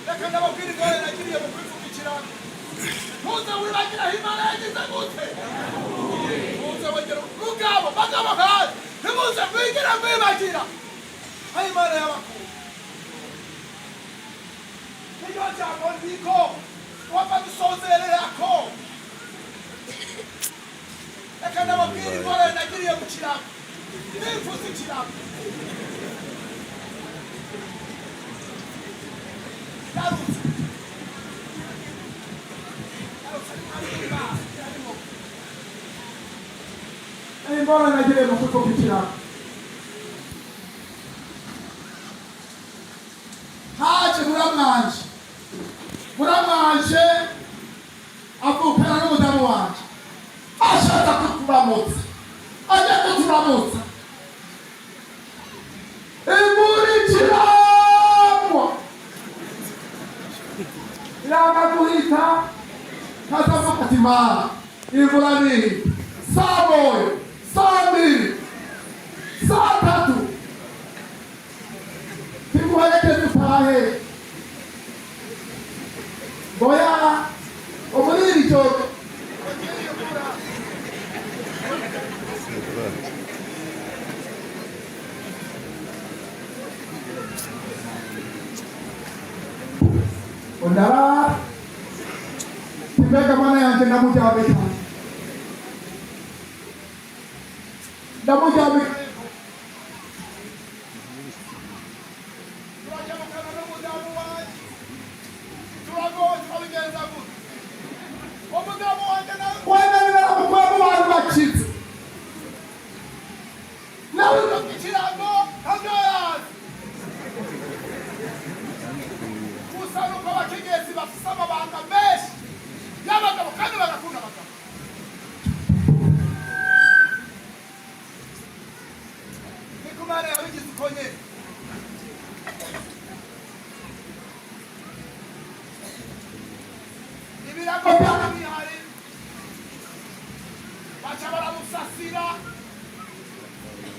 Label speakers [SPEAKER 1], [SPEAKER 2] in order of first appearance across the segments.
[SPEAKER 1] Reka ndababwira ingorane nagiriye mu kwivuga ikirango. Ntuze wibagira aho Imana yagize gute. Ntuze wegera rugabo bagabo nkawe, ntimuze mwigire mwibagira aho Imana yabakuye. Niryo jambo ndiko wapfa dusozererako. Reka ndababwira ingorane nagiriye mu kirango, nifuza ikirango. Yarutse ingorane nagiriye mu kwivuga ikirango. Haje muramwanje, muramwanje avukana n'umudamu wanje, ashaka kuturamutsa, ajya kuturamutsa, imvura ikirangwa iranga guhita. Kazavuga ati: "Mana, imvura nihita saa 1, saa 2, saa 3, tiguherekeze utahe." Ngoya muri iri joro. Ndarara, mbega Mana yanjye, ndamuryamika, ndamuryamika. Turajabukana n'umudamu wanjye, turagowe, turabigenza gute? Umudamu wanjye nawe wenda baramukuye mu bantu bakize, nawe ikirago ntabyo yazi. Gusa nuko abakenyezi bafise amabanga menshi y'abagabo kandi bagakunda abagabo. Niko Imana yabigize uko nyene. Ibirago byari bihari, baca baramusasira.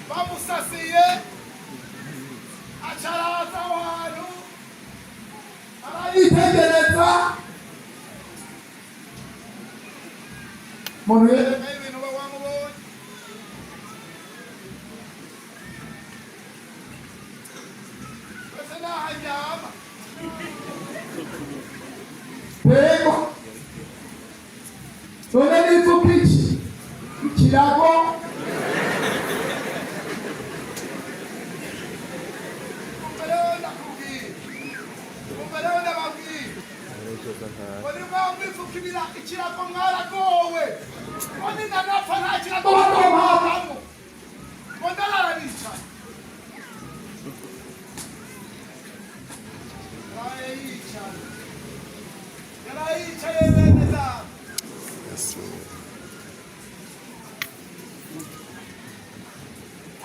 [SPEAKER 1] Bamusasiye, aca araza aho hantu, arayitegereza. Muntu yereka ibintu uba wamubonye. Twese naharyama. Yego, none nivuga iki ikirago? Umva rero ndakubwira, umva rero ndababwira ngo niba mwifuka ikirago mwaragowe, ngo ninanapfa nta kirago bazompamwo, ngo ndarara nicaye. Yaraye yicaye, yaraye yicaye, bene data.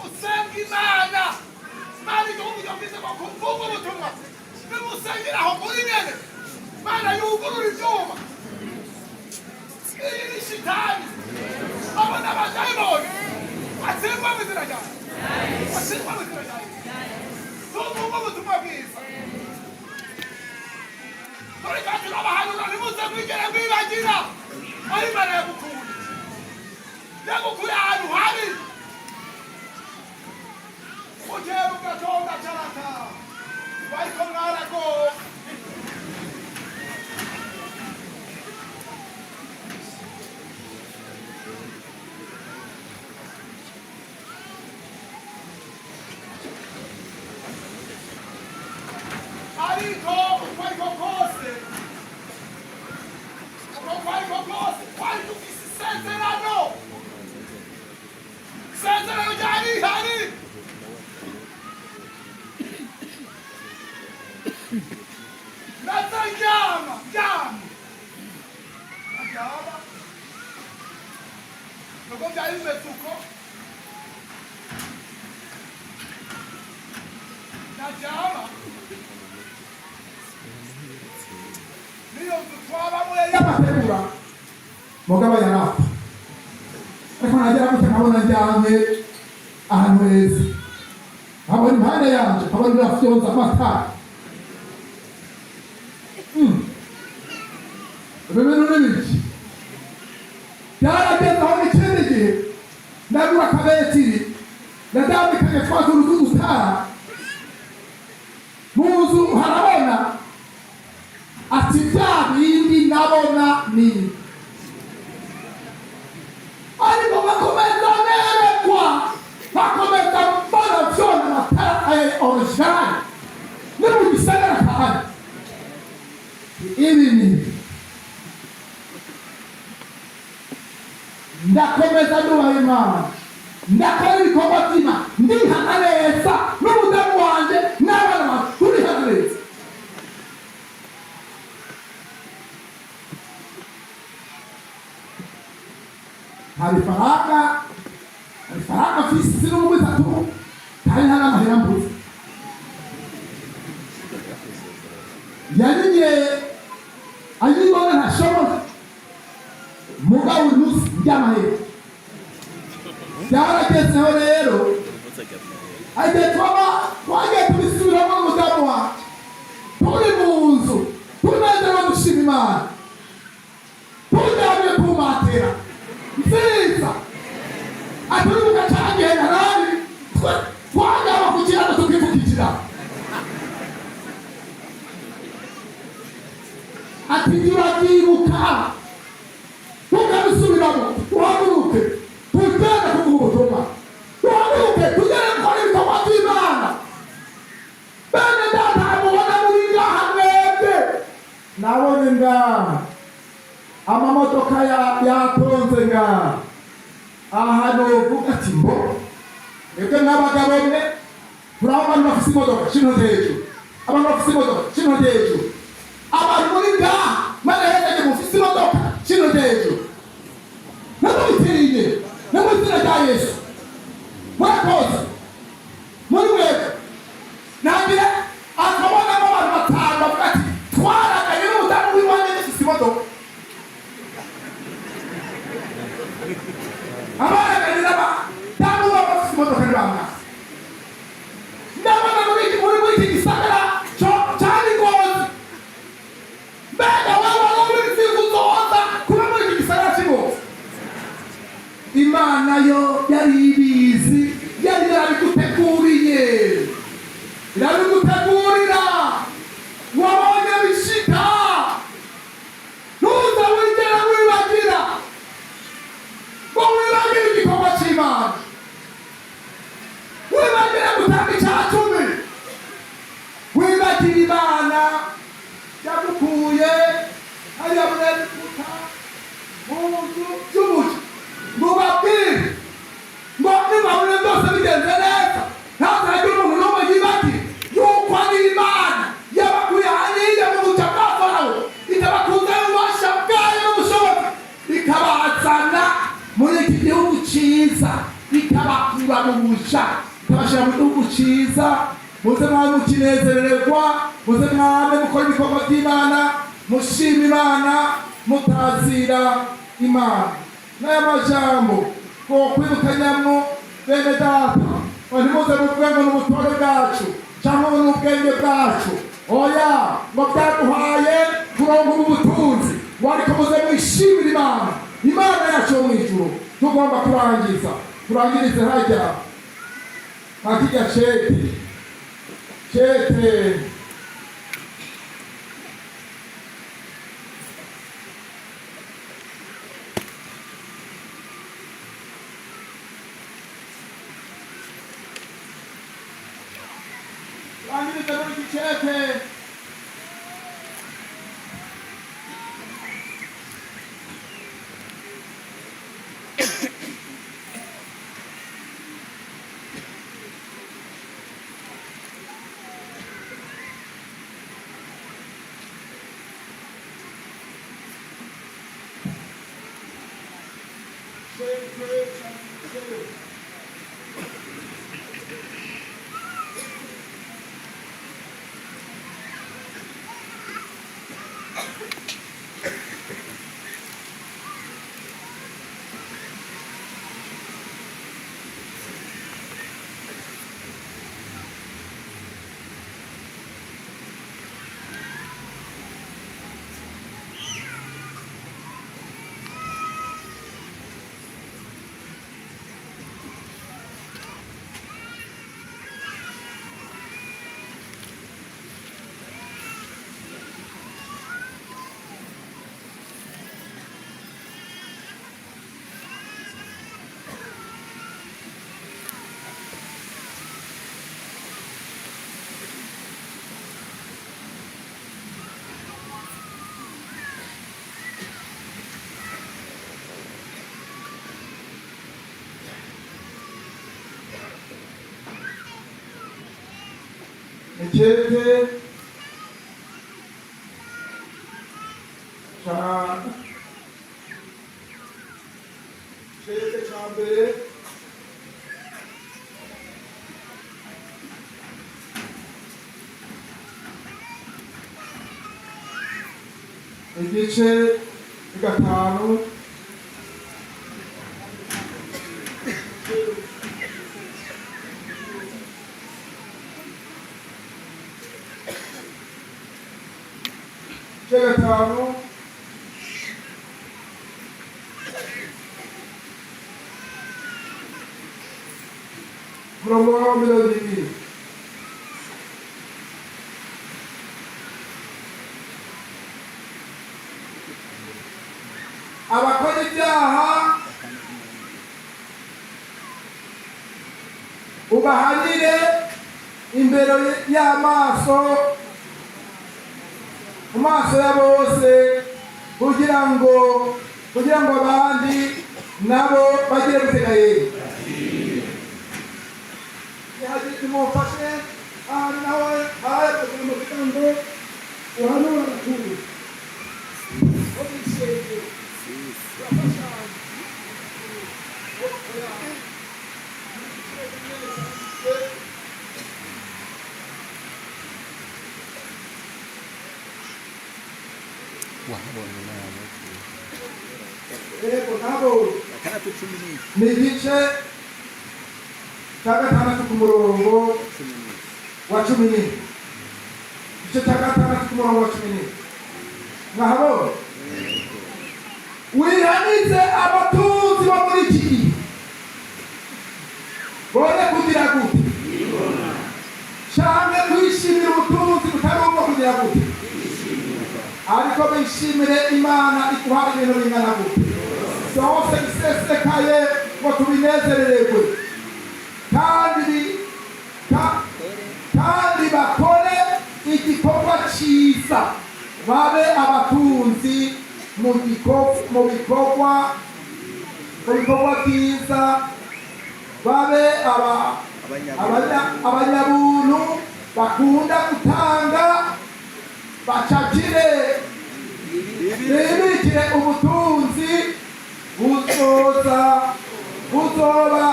[SPEAKER 1] Usenga Imana, Imana igihugu bwiza bwo kuvuga ubutumwa. Nimusengera aho muri nyene, Imana yugurura ivyuma. Iyi ni shitani, abo ni abadayimoni batsindwa mu izina ryawe, batsindwa mu izina ryawe. Tuvuga ubutumwa bwiza, dore kandi turabahanura: ntimuze mwigere mwibagira aho Imana yagukuye. Yagukuye ahantu habi. Bukeye mugatonda carata bariko mwaragowe. Ariko uko ariko kose, uko ariko kose, twari dufise isezerano. Isezerano ryari rihari. Ndaza ndyama, ndyamye, ndaryama nuko byari bimeze uko. Ndaryama, niyo nzu twabamo yari y'amategura. Mugabo yarapfa, ariko Ariko nagera gutya nkabona njyanye ahantu heza, nkabona impande yanje, nkabona irafyonza amatara. Ibi bintu ni biki? Byarageze aho n'ikindi gihe ndagura akabetiri, ndadambikanye twa tuntu tw'udutara mu nzu, harabona. Ati bya bindi nabona ni, ariko bakomeza nerekwa, bakomeza mbona vyona amatara aya original ni mu gisagara. Kandi ibi ni ndakomeza nubaha Imana, ndakora ibikorwa by'Imana, ndihana neza n'umudamu wanje n'abana banje, turihana neza. Hari ifaranga, hari ifaranga mfise n'umwe itatu, kandi nta n'amahera mbuze. Yanyinye anyibona ntashobora, mugabo uyu munsi ry'amahera byaragezeho rero. Agiye twaba twagiye tubisubiramo n'umudamu wacu, turi mu nzu tunezerewe, dushima Imana, turyamye ku matera nziza. Aturibuka cyagihe narari twagaba ku kiraro tukivugikira. Ati turabyibuka, tukabisubiramo. Duhaguruke tugende kuvuga ubutumwa, duhaguruke tugende gukora ibikorwa by'Imana. Bene data, mubona muri ngaha mwebwe, nabonye ngaha amamodoka yatonze ngaha. Aha novuga ati mbo mwebwe nk'abagabo mwe, turaho abantu bafise imodoka shino hejuru, abantu bafise imodoka shino hejuru, abantu muri ngaha mana hejuru mufise imodoka shino hejuru, ntimubitinye, ni mu izina rya Yesu. Murakoze. Muri mwebwe nangire akabonamo abantu batanu bavuga ati twaraganye n'umudamu w'iwanjye dufise imodoka. Abaraganye n'abadamu baba bafise imodoka ni bangahe? Ndabona muri iki gisagara cari Ngozi. Mbega wewe wari uzi uzoza kuba muri iki gisagara cy'i Ngozi? Imana yo yari ibizi, yari yarabiguteguriye, irabigutegurira. Wabonye bishika, ntuze wigera wibagira ngo wibagire igikorwa cy'Imana, wibagire gutanga icya cumi, wibagire Imana yagukuye hariya muri Egiputa mu nzu y'ubuja. Ngo ubabwire ngo nibabone byose bigenze neza, ntazagire umuntu n'umwe yibagira yuko ari Imana yabakuye hariya mu buja bwa Farawo, ikabakuza ububasha bwayo n'ubushobozi, ikabazana muri iki gihugu cyiza, ikabakura mu buja, ikabashyira mu gihugu cyiza. Muze mwame mukinezererwa, muze mwame mukora ibikorwa by'Imana, mushima Imana, mutazira Imana. N'aya majambo twokwibukanyamwo, bene data, ngo ntimuze muvuge ngo ni ubutore bwacu cyangwa ngo ni ubwenge bwacu. Oya, ngo byaduhaye kuronka ubu butunzi, ngo ariko muze mwishimire Imana, Imana yacu yo mu ijuru. Tugomba kurangiza, turangirize hajya hakijya cete cete turangirize muri iki cete. Ikete ca cete ca mbere, igice 5. Igice 5, umurongo wa 20. Abakora ibyaha ubahanire imbere y'amaso, mu maso ya bose, kugira ngo abandi nabo bagire gutega. Yewe, nimumfashe ahantu naho hari kugira ngo uhanure abakuru bo mu isengero, turafashanya. Oya. Igiciro kimwe cyanditse.
[SPEAKER 2] Wahabonye nawe?
[SPEAKER 1] Yego, ntabonye.
[SPEAKER 2] 6:17.
[SPEAKER 1] Ni igice cya 6 ku murongo
[SPEAKER 2] 14.
[SPEAKER 1] wa 14. Igice cya 6 ku murongo wa 14, mwahabonye? Wihanize abatunzi bo muri iki gihe bone kugira gute? Canke kwishimira ubutunzi butari ubwo kugira gute? Ariko bishimire Imana iguha ibintu bingana gute? Byose bisesekaye ngo tubinezerererwe. Kandi bakore igikorwa cyiza, babe abatunzi mu bikorwa byiza, babe abanyabuntu bakunda gutanga, bacakire, bibikire ubutunzi buzoza, buzoba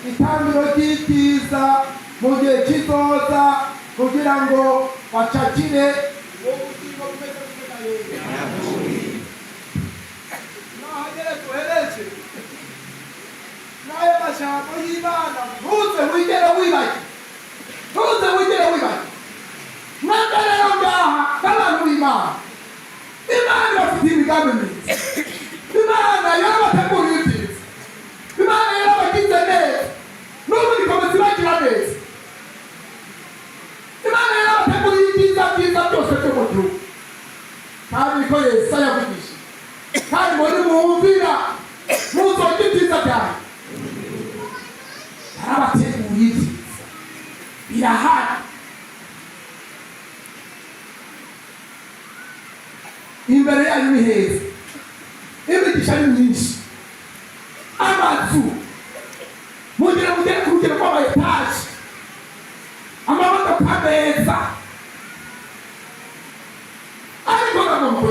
[SPEAKER 1] itangiro ry'ibyiza mu gihe kizoza, kugira ngo bacakire ubugingo bumeze gute? Nahagere duhereje n'ayo majambo y'Imana. Ntuze wigere wibagirwa, ntuze wigere wibagirwa. Mwebwe rero ngaha nk'abantu b'Imana, Imana ibafitiye imigambi myiza. Imana yarabateguriye ibyiza. Imana yarabagize neza, n'ubu ikomeza ibagira neza. Imana yarabateguriye ibyiza byiza byose byo mu gihugu, kandi niko Yesaya yavugishije. Kandi muri mwumvira muzorya ibyiza byanyu. Yarabateguriye ibyiza, birahari. Imbere yanyu ni heza, imigisha ni myinshi, amazu mugira mugere ku rugero rw'ama étages, amamodoka meza. Ariko nagomba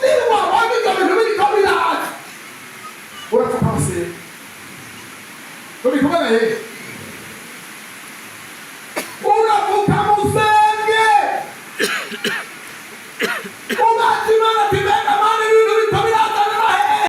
[SPEAKER 1] niba wabona ibyo bintu biriko biraza, urapfuka gusenga. Turi kumwe na Yesu.